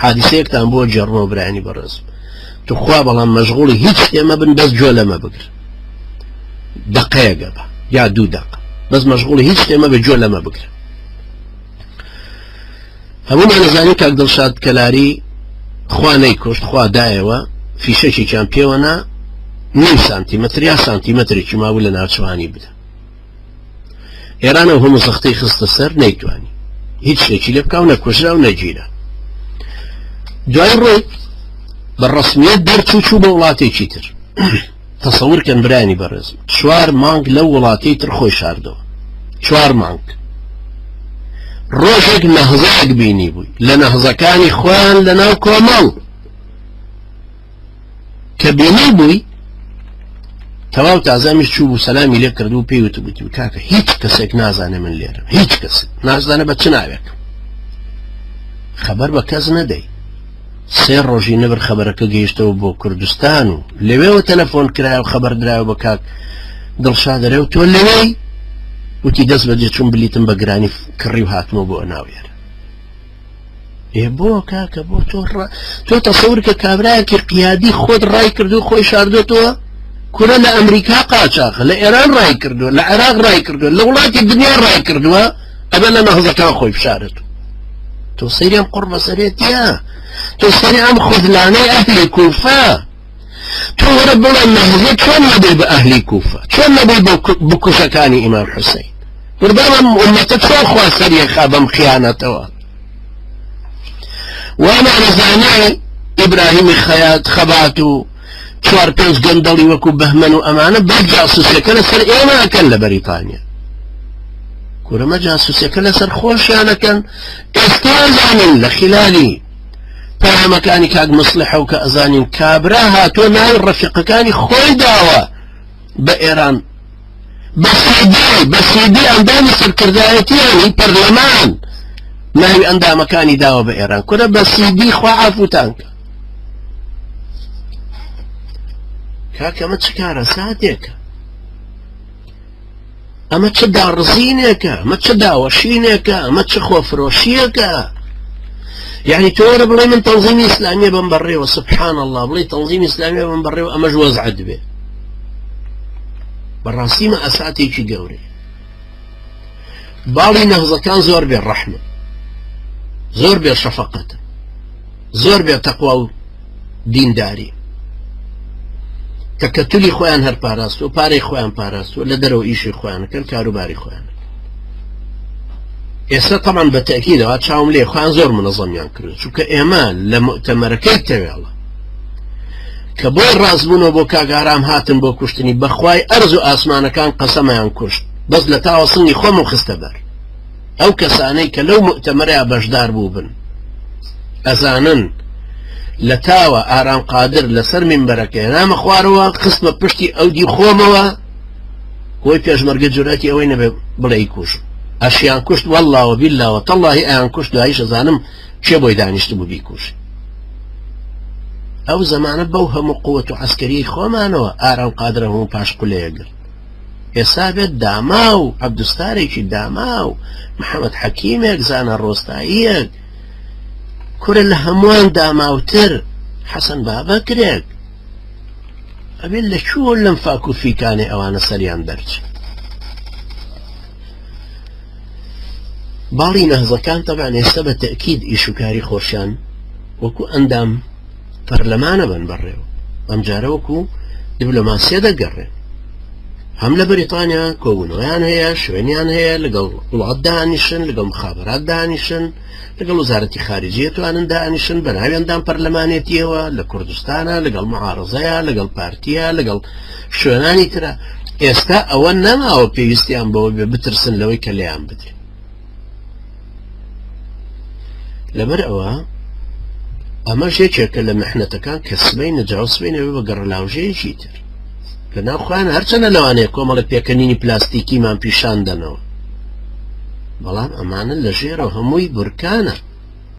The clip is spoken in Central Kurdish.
حادیسەیەکتان بۆ گێڕمەوە برایانی بەڕێز توخوا بەڵام مەشغوڵی هیچ شتێ مەبن بەس گوێ لەمە بگر دەقەیەگە بە یا دوو دەق بەس مەشغوڵی هیچ شتێ مەبە گوێ لەمە بگرە هەموومان ئەزانین کاک دڵشاد کەلاری خوا نەیکوشت خوا دایەوە فیشەکێکیان پێوە نا نیو سانتیمەتر یا سانتیمەترێکی مابوو لە ناوچەوانی بدە ئێران ئەو هەموو زەختەی خستە سەر نەیتوانی هیچ شتێکی لێ بکا و نەکوژرا و نەگیرا دوای ڕۆی بە ڕسمیت دەرچوو چوو بە وڵاتێکی تر تەسەور کەن برایانی بەڕێز چوار مانگ لەو وڵاتەی تر خۆی شاردەوە چوار مانگ ڕۆژێک نەهزەیەک بینی بووی لە نەهزەکانی خۆیان لە ناو کۆمەڵ کە بینی بووی تەواو تازامیش چوو بوو سەلامی لێ کرد و پێی وتبووتی کاکە هیچ کەسێک نازانێ من لێرە هیچ کەس نازانە بە چ ناوێک خەبەر بە کەس نەدەی سێ ڕۆژی نەبر خەبەرەکە گەیشتەوە بۆ کوردستان و لەوێوە تەلەفۆن کرایە و خەبەر درایەوە بە کاک دڵشاد دەرێ و تۆ لەوێی؟ وتی دەست بەجێ چووم بلیتم بە گرانی کڕی و هاتمەوە بۆ ناو ئێرە. ئێ بۆ کاکە بۆ تۆ ڕا... تۆ تەسەور کە کابرایەکی قیادی خۆت ڕای کردو خۆی شاردۆتەوە کورە لە ئەمریکا قاچاخە لە ئێران ڕای کردووە لە عێراق ڕای کردووە لە وڵاتی دنیا ڕای کردووە ئەبێ لە نەهزەکان خۆی بشارێت تۆ سەیری ئەم قوڕ بەسەرێتیە تۆ سەیری ئەم خودلانەی ئەهلی کوفە تۆ وەرە بڵێ نەهزە چۆن نەبێ بە ئەهلی کوفە چۆن نەبێ بە بکوژەکانی ئیمام حوسین قوربان ئەم ئومەتە چۆن خوا سەریەخا بەم خیانەتەوە وامانەزانێ ئیبراهیمی خەیات خەبات و چوار پێنج گەندەڵی وەکو بەهمەن و ئەمانە بەس جاسوسیەکە لەسەر ئێمە ئەکەن لە بەریتانیا کورەمە جاسوسیەکە لەسەر خۆشیانەکەن ئێستا زانن لە خلالی پەیامەکانی کاک مصلحە و کە ئەزانین کابرا هاتووە ناوی ڕەفیقەکانی خۆی داوە بە ئێران بە سیدی بە سیدی ئەندامی سەرکردایەتیانی پەرلەمان ناوی ئەندامەکانی داوە بە ئێران کورە بە سیدی خوا عافوتان کە کاکە ئەمە چ کارەساتێکە ئەمە چ داڕزینێکە ئەمە چ داوەشینێکە ئەمە چ خۆفرۆشیەکە یعنی تۆرە بڵێ من تەنظیمی ئیسلامیە بم بەڕێوە سبحان الله بڵێ تەنظیمی ئیسلامیە بم بەڕێوە ئەمەش وەزعت بێ بەڕاستی مە ئەساتێکی گەورەیە باڵی نەهزەکان زۆر بێ ڕەحمە زۆر بێ شەفەقەتە زۆر بێ تەقوا و دینداری تەکەتولی خۆیان هەر پاراستوە پارەی خۆیان پاراستوە لە دەرەوە ئیشی خۆیانەکەن کاروباری خۆیان ئێستا تەمان بە تەکیدەوە چاوم لێ خۆیان زۆر منەزەمیان کرد چونکە ئێمە لە مؤتەمەرەکەی تەوێڵە کە بۆی ڕاستبوونەوە بۆ کاگارام هاتن بۆ کوشتنی بەخوای ئەرز و ئاسمانەکان قەسەمەیان کوشت بەس لە تاوە سنگی خۆم و خستە بەر ئەو کەسانەی کە لەو موئتەمەرەیا بەشدار بووبن ئەزانن لە تاوە ئارام قادر لەسەر مینبەرەکە هێنامە خوارەوە خستمە پشتی ئەو دی خۆمەوە هۆی پێشمەرگە جورەتی ئەوەی نەبێ بڵێ کوش ئەشیان کوشت والله وبالله وتالله ئەیان کوشت دواییش ئەزانم کێ بۆی دانیشت بوو بیکوش ئەو زەمانە بەو هەموو قوت و عسکەری خۆمانەوە ئارام قادرە هەموو پاش قولەیە گرت ئێستا بێت داماو عەبدوستارێکی داماو محەمەد حەکیمێک زانا ڕۆستاییەک کورە لە هەمووان داماوتر حەسەن بابەکرێک ئەبێت لە کوێ لەم فاک و فیکانەی ئەوانە سەریان دەرچێت باڵی نەهزەکان تەبان ئێستا بە تەکید ئیش و کاری خۆشیان وەکو ئەندام پەرلەمانە بن بەڕێوە ئەمجارە وەکو دیبلۆماسیە دەگەڕێن هەم لە بەریتانیا کۆبوونەوەیان هەیە شوێنیان هەیە لەگەڵ وڵات دانیشن لەگەڵ مخابرات دانیشن لەگەڵ وزارەتی خارجیە توانن دانیشن بە ناوی ئەندام پەرلەمانێتیەوە لە کوردستانە لەگەڵ معارزەیە لەگەڵ پارتیە لەگەڵ شوێنانی ترە ئێستا ئەوە نەماوە پێویستیان بەوە بێ بترسن لەوەی کە لێیان بدرێت لەبەر ئەوە ئەمەش یەکێکە لە محنەتەکان کە سبەی نەجاو سبەی نەبێ بە گەڕەلاوژەیەکی تر لە ناو خۆیان هەرچەنە لەوانەیە کۆمەڵە پێکەنینی پلاستیکیمان پیشان دەنەوە بەڵام ئەمانە لە ژێرەوە هەمووی بورکانە.